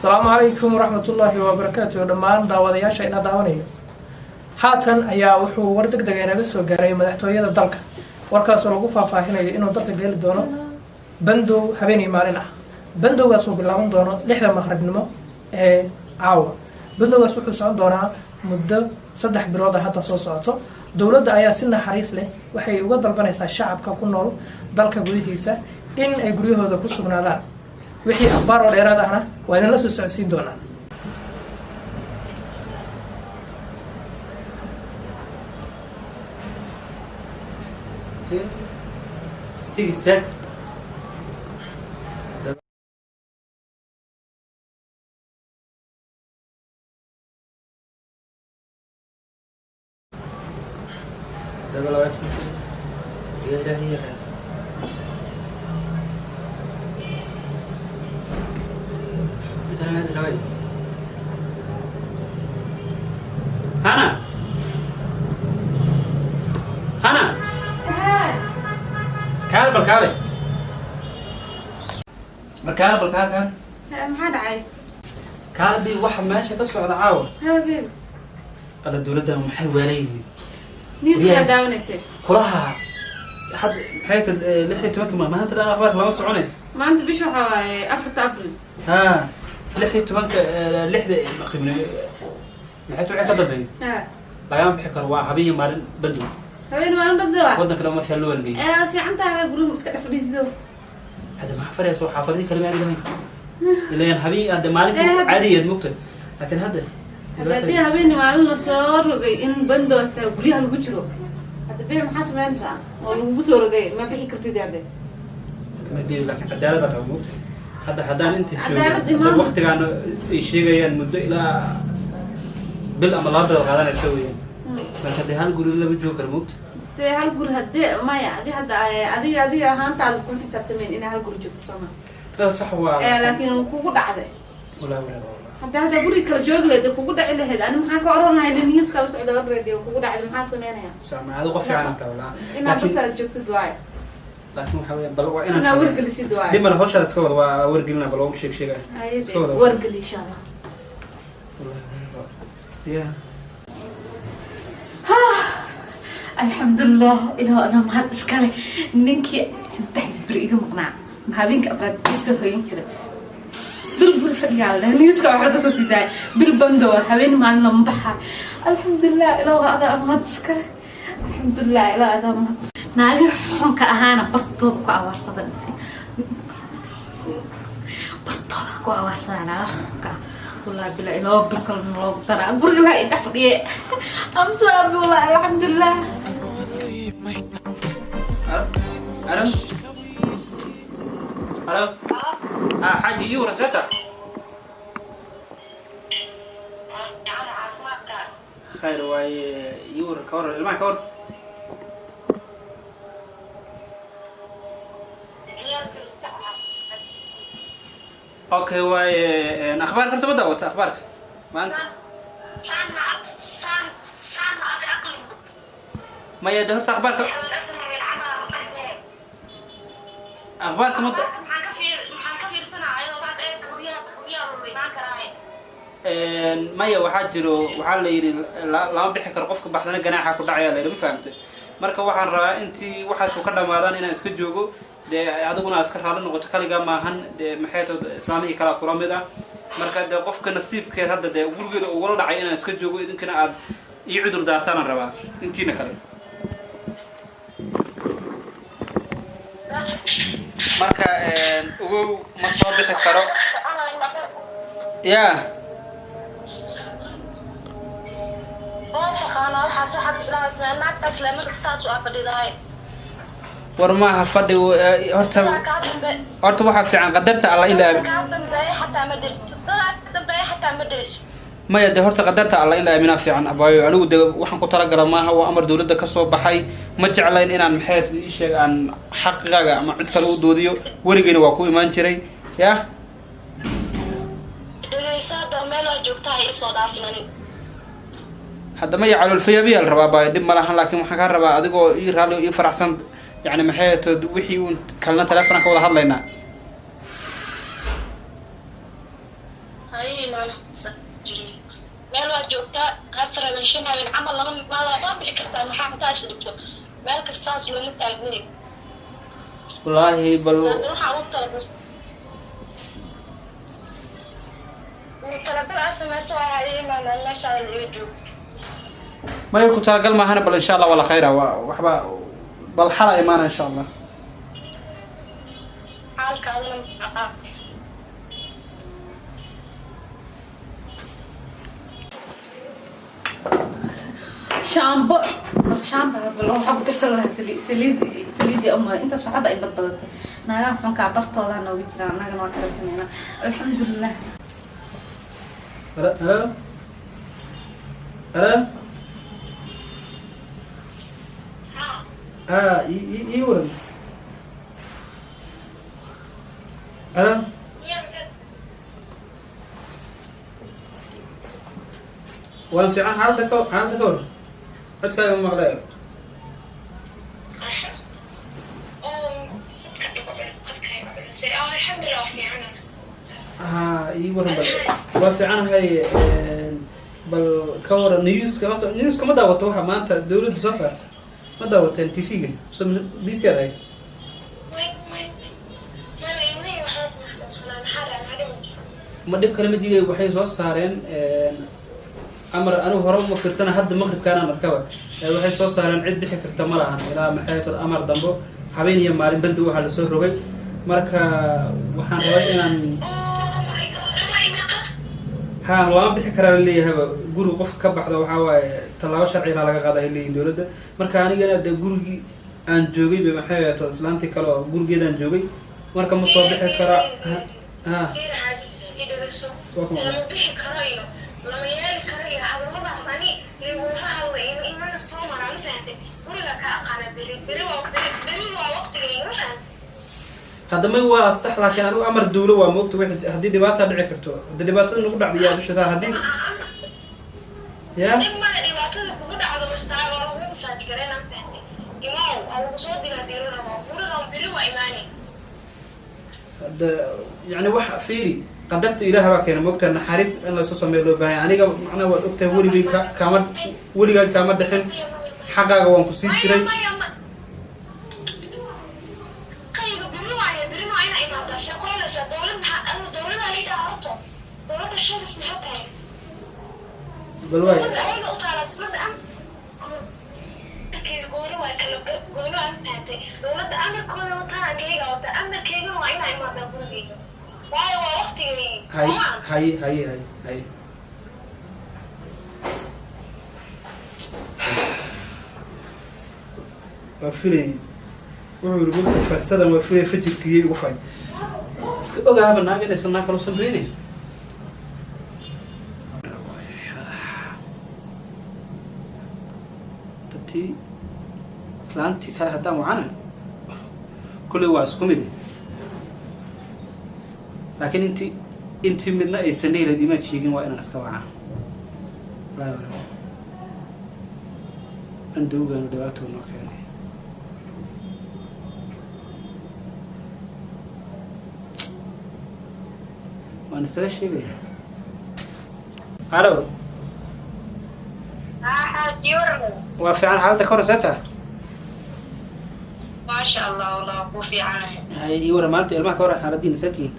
Asalaamu calaykum waraxmatullaahi wabarakaatu. Dhammaan daawadayaasha ina daawanayo, haatan ayaa wuxuu war deg dega inaga soo gaaray madaxtooyada dalka, warkaasoo lagu faahfaahinayo inuu dalka geli doono bandow habeenii maalin ah. Bandowgaas uu bilaaban doono 6da maqribnimo ee caawa. Bandowgaas wuxuu socon doonaa muddo 3 bilood ah hadda soo socoto. Dowladda ayaa si naxariis leh waxay uga dalbanaysaa shacabka ku nool dalka gudihiisa in ay guryahooda ku sugnaadaan. Wixii akhbaar oo dheeraad ahna waa idinla soo socodsiin doonaa. 6:30. 22. Ya Ilaahi yaqaan. Hana, Hana, kaal bal, kaalay mar, kaal bal, kaal, kaal. Maxaa dhacay? Kaalbi, waxa meesha ka socda caawa. Haa babe. Alla, dawladdan maxay waalayihiin? Newskaa daawanaysay? Kulaha had maxay tahay 16-ka maanta dhan akhbaarka lama soconay. Maanta bisha waxaa waaye 4-ta Abril. Ha, 16-ka, 6-da maqribnimo maxay tahay, wixii ka dambeeyay lagama bixi karo, waa habeen maalin bandow. Habeen maalin bandow ah. Waddanka dhan markaa loo walgeeyay. Ee fiican tahay, guriga iska dhex fadhiiso. Hadda maxaa faraysa? Xaafadihii kale ma aadi ilaan habeen hadda maalintii caadiyeed mugtay, laakiin hadda Hadda haddii habeen maalin la soo rogay in bandow taa guryaha lagu jiro, hadda bee maxaa samaynaysaa oo lagugu soo rogay? Ma bixi kartid hadde. Ma biiri, laakiin cadaalada rabo mugtay. Hadda haddaan inta Cadaalad joogo imaan. waqtigaan ay sheegayaan muddo ilaa bil ama 2 bilood qaadanaysa weeyaan. Marka dee hal guri lama joogi karo mugta. Dee hal guri haddee maya, adi hadda adiga ahaantaada kuma xisaabtamayn inaa hal guri joogto, sooma? Sax waa. Laakiin wuu kugu dhacday. Walaa walaa walaa. Hadda guriga kala joogi lahayd ee kugu dhaci lahayd, ani maxaa ka oran lahayd? News kala socda already oo kugu dhacday, maxaa sameynaya? Sama adu qof fiican anta walaa. Inaad laakiin bartaada joogtid waaye. Laakiin waxa weeyaan bal waa inaan inaad wargelisid waaye. Dhib male, hawshaas iska wada, waa wargelina, bal waa u sheeg sheegaya. Haye, iska wada. Wargeli insha Allah. Ya. Alxamdulilah, ilaah adaa mahad iskale. Ninkii 3 beri iga maqnaa ma habeenka afraad isoo hoyin jiray. Bil guri fadhigaa la dhahay, newska wax laga soo sii daayay, bil bandowa, habeen maalin lama baxaa. Alxamdulilah, ilaah adaa mahad iskale. Alxamdulilah, ilaah adaa mahad. Naagi xunka ahaana bartooda ku abaarsadan, bartooda ku abaarsadan naaga xunka ah. Wallahi bilaa ilaa bil kalena loogu daraa guriga laa i dhex fadhiye. I'm so happy, wallahi, alxamdulilah. Alo, alo, ah, xaaji iyo raseta khayr waaye, iyo ka war ilmaha, ka war? Okay, waaye akhbaarka horta ma daawata akhbaarka maanta? Maya, de horta akhbaarka ma maya, waxaa jiro, waxaa la yidhi lama bixi karo, qofka baxdana ganaaxa ku dhacaya la yidhi, ma fahamtay? Marka waxaan rabaa intii waxaasu ka dhamaadaan inaan iska joogo, dee adiguna iska raalli noqoto. Kaligaa maahan, dee maxay tahay, islaamihii kalaa kula mid ah. Marka dee qofka nasiibkeed hadda dee gurigeeda ugula dhacay inaan iska joogo, idinkana aad ii cudur daartaanaan rabaa intiina kale. Marka ogow, ma soo bixi karo ya. War maaha fadhi horta waxaa fiican qadarta Alla in la maya, de horta qadarta Alla in la aaminaa fiican, abaayo. Anigu de waxaan ku talagala maaha, waa amar dawladda kasoo baxay. Ma jeclayn inaan maxay ii sheeg aan xaqigaaga ama cid kale u doodiyo, weligeyna waa ku imaan jiray ya. Dhegeyso, hadda meel waa joogtaa, ha isoo dhaafin ani. Hadda maya, caloolfayaabiyaa la rabaa abaayo, dhib ma lahan, laakiin waxaan kaa rabaa adigoo ii raalli ii faraxsan, yani maxay tood wixii uun kalena telefonaan ka wada hadlaynaa. Shan shan habeen camal lama maada soo bixi kartaa, maxaa intaas dhibto? Meel kasta saas looma taagnay. Wallaahi bal Laakiin waxaa ugu talagal ugu talagal aa sameyso, waxaa ii imaanaa meeshaada iga joog. Maya, ku talagal maahana. Bal insha Allah waa la khayra, waa waxba, bal xala imaana insha Allah. Xaalkaadana aqaan. Shaambo, bal shaamba, bal waxaa ku darsan lahaa saliid, saliid, saliidii uma intaas farxadda ay badbadatay. Naagaha xunkaa bartoodaa nooga jiraan, annagana waa kala sameynaa, alxamdulilah. Hello, hello, hello. Ah, ii waran. Hello. Waan fiican, xaaladda ka waran? Codkaaga ma maqlayo. Alxamdulilah, waa fiicana. Ha, ii waran bal. Waa fiicanahay. Bal ka waran newska? Horta newska ma daawato? Waxa maanta dawladdu soo saarta ma daawateen TV-ga? So busy aad ahayd? May, may, may, may, waxaad mashquulsanaa. Maxaa dhacay? Maxaa dhiman? Ma dhib kale ma jiray. Waxay soo saareen amar, anigu hore uma fiirsana, hadda maqribkaan aan arkaba. Waxay soo saareen cid bixi karta ma lahan ilaa maxay tahay amar dambo, habeen iyo maalin bandi waxaa lasoo rogay. Marka waxaan rabay inaan Oh my God, ilaa imeeqa? Ha, lama bixi karaa laleeyahayba. Guriga qofka ka baxda waxaa waaye tallaabo sharciga laga qaada ay leeyihin dowladda. Marka anigana dee gurigii aan joogay ba maxay ahayd islaantii kale oo gurigeedaan joogay, marka ma soo bixi karaa. Ha. Waa kuma. Lama bixi karo iyo lama yeeli karo iyo hadalladaas ani liguma hadlo, imana soo mara, ma fahantay? Guriga ka aqaana, beri beri waa beri, beri waa waqtigayga, ma fahantay? Hadda may, waa sax, laakiin anigu amar dawlo waa moogta wixii haddii dhibaata dhici karto, haddii dhibaatada nagu dhacdo yaa dusha saa haddii ya. Dhib male, dhibaatada kugu dhacdo masaa waa lagu masaaj gareyna, ma fahantay? Imaw, waa lagu soo diraa diiro rabaa gurigan, beri waa imaani. Hadda yani wax fiiri, qadarta ilaah baa keena moogta, naxariis in laysu sameeyo loo baahan yahay. Aniga macnaha waad ogtahay, weligay ka kaama weligaa kaama dhixin, xaqaaga waan ku sii jiray. Maya, maya, qayga beri waaye, beri waa ina imaataa. See ku helaysaa dowlad? Maxaa anu dowlada la yidhaha horto? Dowladda sheegas maxay tahay? Bal waay. Dowladda ayaga u taala, dowladda amarkeyga gooni waa, kala gooni waa, ma fahantay? Dowladda amarkooda wataan, ankeyga wata amarkeygana, waa inaa imaadaa gurigeyga, waayo waa waqtigeygi. Hay. Soo ma? Hay, hay, hay, hay. Waa filay, wuxuu yiri gurta farsadan waa filay, fajirkiyay ugu fay iska ogaaba naag inaysan naag kalo samreynayn. Dadtii islaantii kale haddaan wacana kulley waa isku mid, laakiin intii midna aysan dhihi lahayd imaad sheegin, waa inaan iska wacaa. Wallaahi wallaahi bandowgaanu dhibaato noo keenay. Waan isaga sheegaya. Alo. Waa fiican, xaaladda ka hor see tahay? Maasha Allah, wallah waa kuu fiicanahay. Hay, ii waran maanta ilmaha, ka waran xaaladiina, see tihiin?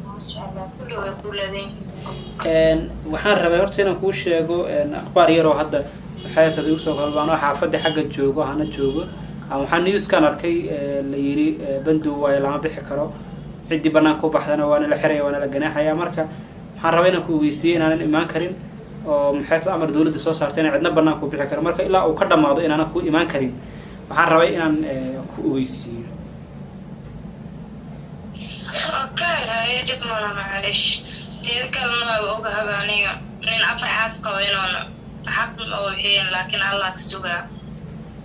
Maasha Allah, kulli way ku leedayn yihiin. Waxaan rabay horta inaan kuu sheego akhbaar yaroo hadda waxay tahay igu soo kalbaano xaafadda xagga joogo hana joogo. Waxaan newskan arkay la yiri bandow waayo, lama bixi karo, ciddii banaanka u baxdana waana la xiraya, waana la ganaaxaya. Marka waxaan rabay inaan ku ogeysiiye inaanan imaan karin oo maxay tahay amar dowladda soo saartay inaan cidna banaanka u bixi karo. Marka ilaa uu ka dhamaado inaanan ku imaan karin, waxaan rabay inaan ku ogeysiiyo. Okay, haye, dhib mala, macalish. Teeda kalena waaba ogahaba aniga nin afar xaas qaba inuuna xaq ma oo bixiyen, laakiin Allah ka sugaa,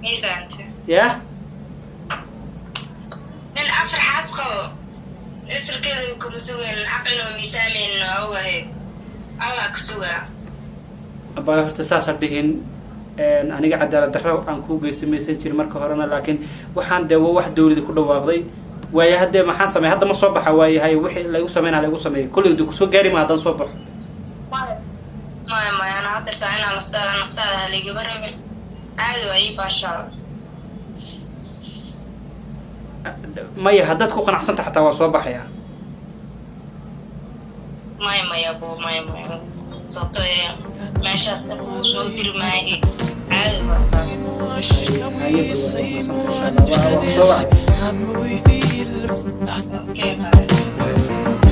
mii fahante? Yah. Nin afar xaas qabo isirkeeda kama sugaynin xaq inuu miisaamaynin, waa ogahay, Allah ka sugaa. Abaayo, horta saas ha dhihin. Aniga cadaalad darro aan kuu geystay maysan jirin marka horena, laakiin waxaan dee waa wax dawladi ku dhawaaqday waaye. Haddee maxaan sameey? Hadda ma soo baxa waayahay, wixii laygu sameynaa laygu sameeyay, kolley de kusoo gaari ma haddaan soo baxo. Maya. Maya, maya, ana haddirtaa inaa laftaada naftaada haligaba rabin, caadi waa ii baashaada. Maya, haddaad ku qanacsanta xataa waan soo baxayaa. Maya, maya, bo, maya, maya, sababto ee meeshaas kuu soo diri maayo, caadi waa. Haye, bro, waa soo wacay. Okay, bye.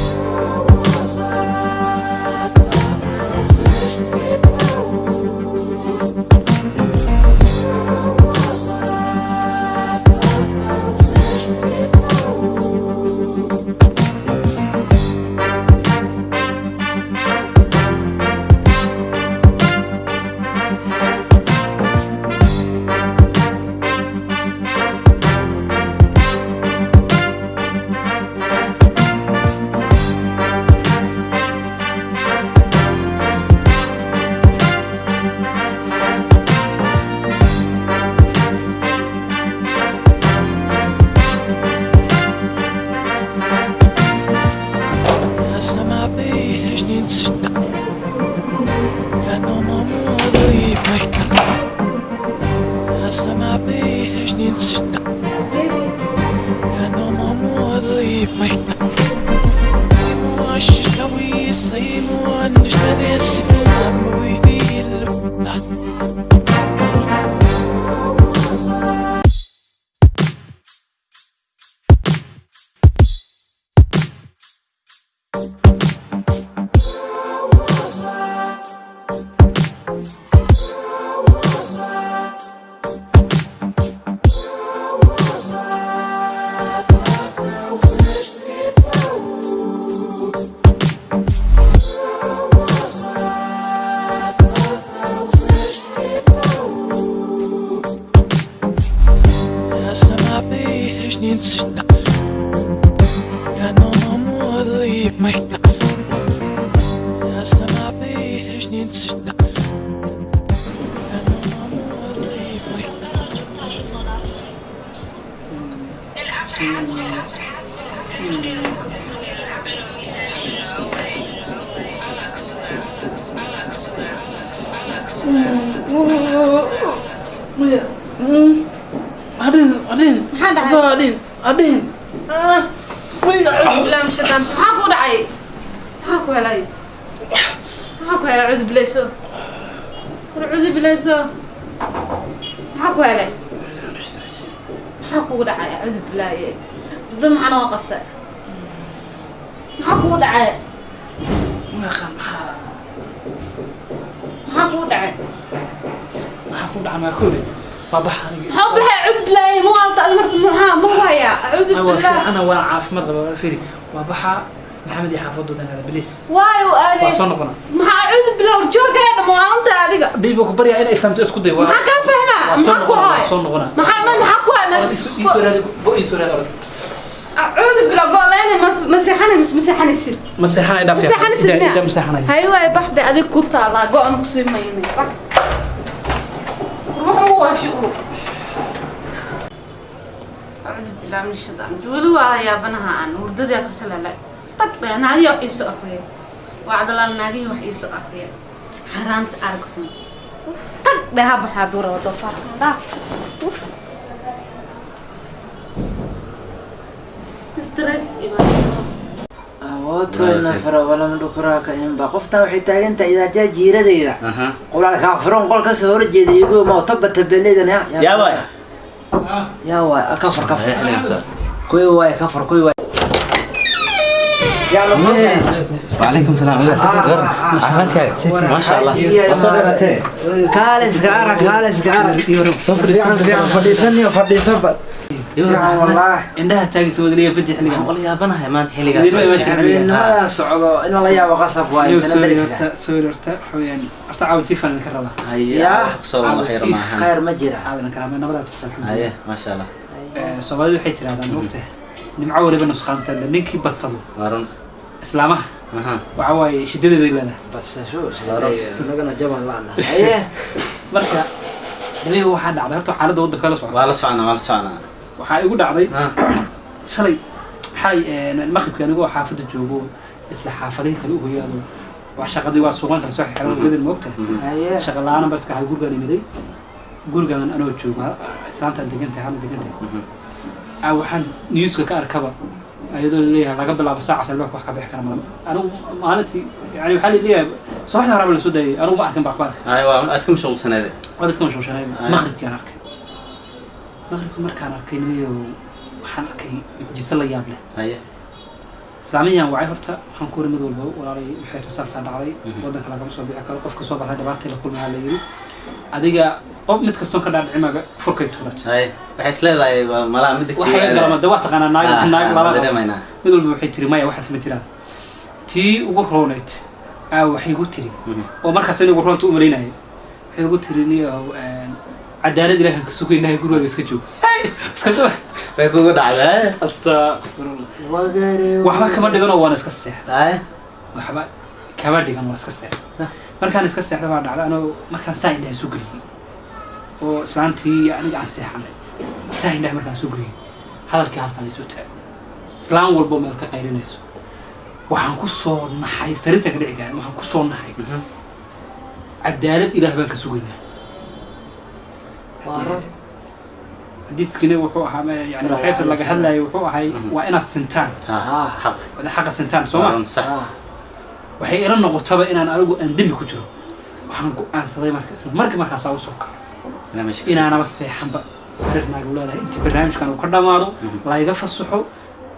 Maya. Adhin, adhin. Maxaa dhacay? Soo adhin, adhin. Ah. Maya. Bilaam shaytaan, maxaa ku dhacay? Maxaa ku helay? Maxaa ku helay? Cudu bilayso, war cudu bilayso, maxaa ku helay? Maxaa kugu dhacay? Cudu bilaaye dad, maxaa nooga qastay? Maxaa kugu dhacay? Maqa maxaa? Maxaa kugu dhacay? Maxaa ku dhacay? Maa koole. Waa bax aniga. Maxaa u baxay? Cudud laaye ma waalta adi marta? Maxaa ma ku hayaa? Cudu Waa bilaa. Fiicana, waa caafimaad qaba, waa fiiri. Waa baxa Maxamed iyo xaafadoodan aada, bilis. Waayo Waa aaday. Soo noqona. Maxaa cudu bilaa war joogaya dhama waalanta adiga? Bibi ku baryaa inay fahamto, isku day. Waa Maxaa kaa fahmaa? Waa soo Maxaa ku noqona, waa haya? soo noqona. Maxaa ma maxaa ku haya Orod, meesha? isu raadi, bo isu raadi, orod. Acuudu bilaa go'leene, ma seexanaysid? Ma seexanaysid? Ma seexanay, dhaaf. Ma seexanaysid miya? Ida ma seexanay. Hay waay, baxde adig ku taalaa, go'an ku sii maynay, bax. Wuxuu waa shu'u. Acuudu bilaa min shaytaan, weli waa yaabanaha aan hurdadii ka salalay. Tag dhe, naagihii wax iisoo akriya, waa cadalaal, naagihii wax iisoo akriya, xaaraanta arag xun. Uf, tag dhe, ha baxaa duura doofaarka dhaaf. Uf, stress imaan. Awoodtoyna fara walam dhukuraaka inba qoftan waxay taagan tahay idaajaa jiiradayda qulaalka firon qol kasoo horjeeda igu ma tabata beleedan ya. Yaa waay. Yaa waay, kafar kafar kuwi waay, kafar kuwi waay, yaa la soo. وعليكم السلام. عافيتك، ما شاء الله، وصلت. Kaaliska arag, kaaliska arag. Soo fadhiiso. Fiican, fiican, fadhiisaniyo, fadhiiso bal, fiican wallaah. Indhaha taagaysa wadaliya badi xilligan. Waxaan ula yaabanahay maanta xilligaas. Idinma imaan jirin. Habeennimadan socdo in la yaabo qasab waay Yow, sana sorry. dariska. Horta sorry, horta waxa weeyaan, horta caawa jiifaan idinka rabaa. Yaa. Soo wada khayr maahan. Khayr ma jira. Caawa idinka rabaa, nabadaa jirta, alxamdulillah. Haye, ma sha Allah. Soomaalidu waxay tirahdaan, moogtahay, nimco waliba nusqaanteeda ninkii badsado. Waa run. Islaamaha Aha. waxa waaye shidadeeday leedahay. Bas shu anagana jaban laana, haye. Marka dhabeega waxaa dhacday, horta xaaladda waddanka la socota. Waa la soconaa, waa la soconaa. Waxaa igu dhacday Ah. shalay, xalay maqribka anigoo xaafadda joogo, isla xaafadihii kale u hoyaado. Waa shaqadii waa suuqan kala soo xiran wadin moogta. Shaqa la'aan bas ka gurigaan imiday. Gurigaan anoo jooga saanta degan tahay aan degan tahay. Waxaan newska ka arkaba ayadoo leeyahay laga bilaabo saaca salba wax ka bixi kara malama. Anigu maalintii yani waxaa leeyahay subaxda hore la soo daayay anigu ma arkin baa akhbaarka. Ay waa iska mashquulsanayd. Waa iska mashquulsanayd. Maqribkii aan arkay. Maqribkii markaan arkay nimayo waxaan arkay mucjiso la yaab leh. Haye. Islaamiyan wacay horta waxaan ku mid walba walaalay waxay tasaasaa dhacday wadanka lagama soo bixi karo qofka soo baxay dhibaato la kulmaa la yiri adiga qof mid kastoon ka dhaadhicimaaga furkay tuurat. Haye waxay isleedahay malaa mid waxay galama waa taqaanaa naag naag lala mid walba waxay tiri maya waxaas ma jiraan tii ugu roonayd waxay igu tiri oo markaas in ugu roonta u malaynayay waxay igu tiri niyo cadaalad ilaahay ka sugaynaa guriga iska joog iska joog way kugu dhacday astaghfirullah waxba kama dhigan oo waan iska seexday waxba kama dhigan waan iska seexday markaan iska seexday waa dhacday anoo markaan saa indhaha soo geliyay oo islaantii aniga aan seexanay saa indhaha markaan soo geliyay hadalkii halkan la soo taagay islaan walbo meel ka qaylinayso waxaan ku soo naxay sariirta ka dhici gaaray waxaan ku soo naxay cadaalad ilaah baan ka sugaynaa xadiiskina wuxuu ahaa yani waxayta laga hadlayo wuxuu ahay waa inaad sintaan xaqa sintaan soo ma waxay ila noqotaba inaan anigu aan dembi ku jiro waxaan go'aansaday marka isla markii markaas aan u soo kaco inaanaba seexanba sariir naagu leedahay intii barnaamijkan uu ka dhammaado layga fasaxo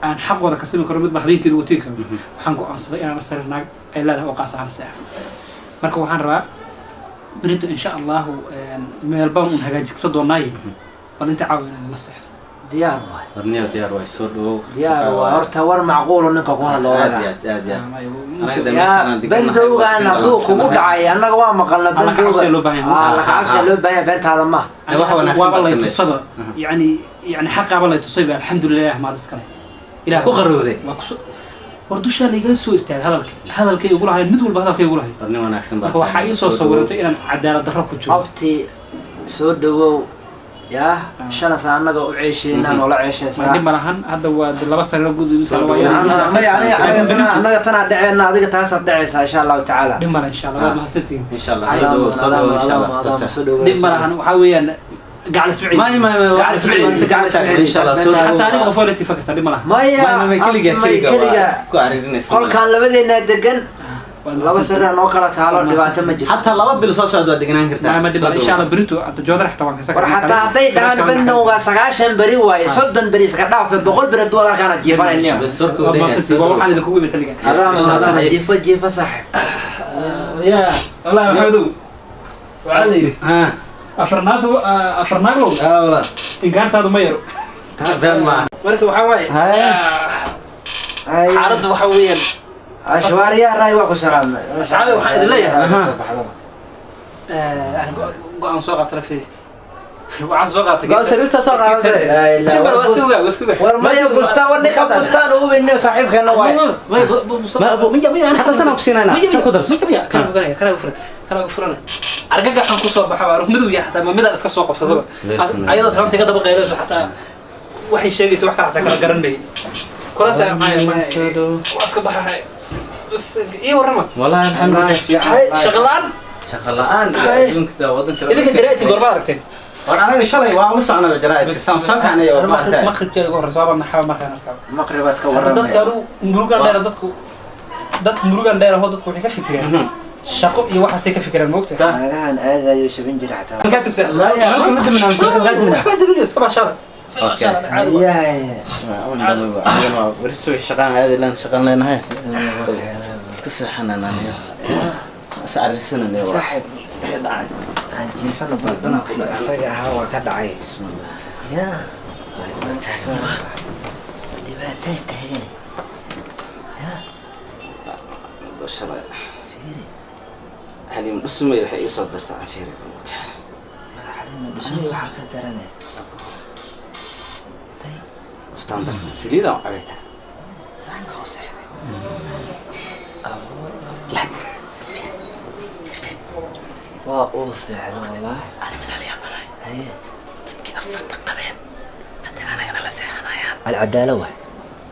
aan xaqooda ka simi karo midba habeenkeeda ugu tegi karo waxaan go'aansaday inaana sariir naag ay leedahay oo qaas ahaan seexan marka waxaan rabaa بريتو إن شاء الله ميلبان un hagaajigsa doonay bal inta caawinaa la seexdo diyaar waay warniyo diyaar waay soo dhawow diyaar waay horta war macquul ninka ku hadlo odaga aad bandowgan hadduu kugu dhacay annaga waa maqalna bandowga la kacabsi loo baahan yahay beentaada ma waaba lay tusaba yani yani xaqaaba lay tusayba alxamdulilah maad iskale ilaah ku qarowday waa ku war dusha la igala soo istaagay hadalkay ugu lahayn mid walba hadalkay ugu lahayn warni wanaagsan baa waxa ii soo sawirantay inaan cadaalad darro ku jiro abti soo dhawow yaa shan sano annaga u ceesheynaa noola ceesheysaa ma dhib malahan hadda waa laba sano guud inta la waayo annaga tanaa dhaceenna adiga taasaad dhacaysaa insha allahu tacaala dhib mala insha allah waa mahadsantihiin insha allah soo dhawow soo dhawow insha allah soo dhawow dhib malahan waxaa weeyaan قاعد اسمعي ما ما ما قاعد اسمعي قاعد اسمعي ان شاء الله سو حتى انا قفولتي التي فكرت ما لها ما ما كليga ku aririnaysa qolkan labadeena degan laba sariir noo kala taalo dhibaato ma jirto حتى laba bil soo socdo waa deganaan kartaa ma dhib insha Allah berito hadda joodar xataa waan ka war xataa hadday dhahaan bandowga 90 beri waaye 30 beri iska dhaaf 100 beri duwar halkaan jiifanayna waxaan idinku imid xilliga adaa jiifo jiifo saaxiib ya wallahi maxamedow waxaa la yidhi afarnaas afarnaaglow wala inkaartaadu ma yaro taasaan ma marka waxaa waaye xaaladdu waxaa weeyaan ashwaariyaa raay waa ku salaamay asxaabi waxaan idin leeyahay go-aan soo qaata lafteeda waxaan soo qaatay go-aan sariirta soo qaadatay war maya bustaan war ninka bustaan ugu weyne saaxiibkeena waay حتى tana ku siinayna tan ku darso kana furan argagaxan ku soo baxa baa midow yahay xataa ma midaan iska soo qabsadaba ayadoo salaamta iga daba qaylayso xataa waxay sheegaysa wax kale xataa kala garan may kula saa maya maya waa iska baxa bas ii warrama wallahi alxamdulillah shaqo la'aan shaqo la'aan adduunka wadanka idinka jaraa'idka goormaad aragteen war anaga shalay waa la soconaa jaraa'idka saan soo kacnay oo maartay maqribka ugu horreysa waaba naxaba markaan arkaa maqribaad ka warramay dadka anigu murugan dheer dadku dad murugan dheer ahoo dadku waxay ka fikiraan shaqo iyo waxaasay ka fikiraan moogta naagahan aadayo shaban jira xataa iska baashada weli subax shaqaan aadi laan shaqaan leenahay iska seexanana is arisanana saaxiib dhacay aan jiifana balbana isaga ahaa waa ka dhacay bismillah ya dhibaatay taagan ya shalay xaliim dhusmay waxay ii soo dirtay aan fiiriyo xaliim dhusmay waxaa ka daranay uftaan dartan saliid aan cabaytaa saxanka oo seexday waa uu seexday wallaahi ani midaa la yaabanay haye dadkii afarta qabeen hadday anagana la seexanayaan alcadaalo waay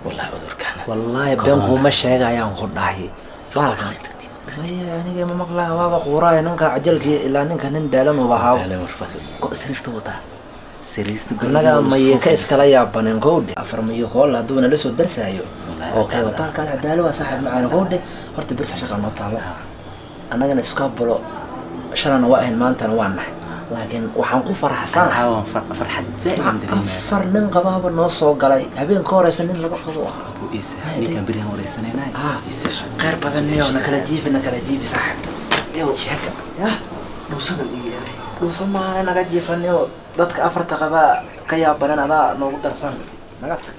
wallahi cudurkaana wallaahi been kuma sheegayaan ku dhahay bahalkan Maya, aniga ma maqlaa, waaba quuraaya ninka cajalkii, ilaa ninka nin daalan uu ahaa. Sariirta wataa, sariirta. Annaga maye ka iskala yaabaneen kowdhe, afar mayo koolla hadduu nala soo darsaayo. Okay, baalkaan cadaalo waa saaxiib macaan kowdhe. Horta bers shaqa noo taalo, annagana iskabulo shalana waa ahayn, maantana waa nahay, laakiin waxaan ku faraxsanahay farxad zaaid aan dareemaya. Afar nin qabaaba noo soo galay, habeen ka horeysa nin laba qabo ahaa. Abu Isa, ninkan berihan wareysanaynay. Khayr badan niyo, na kala jiifi, na kala jiifi saaxiib, sheeka yah. Dhuusadan ii yeelay. Dhuusa maana, naga jiifaniyo, dadka afarta qabaa ka yaabanan, adaa noogu darsan, naga tag.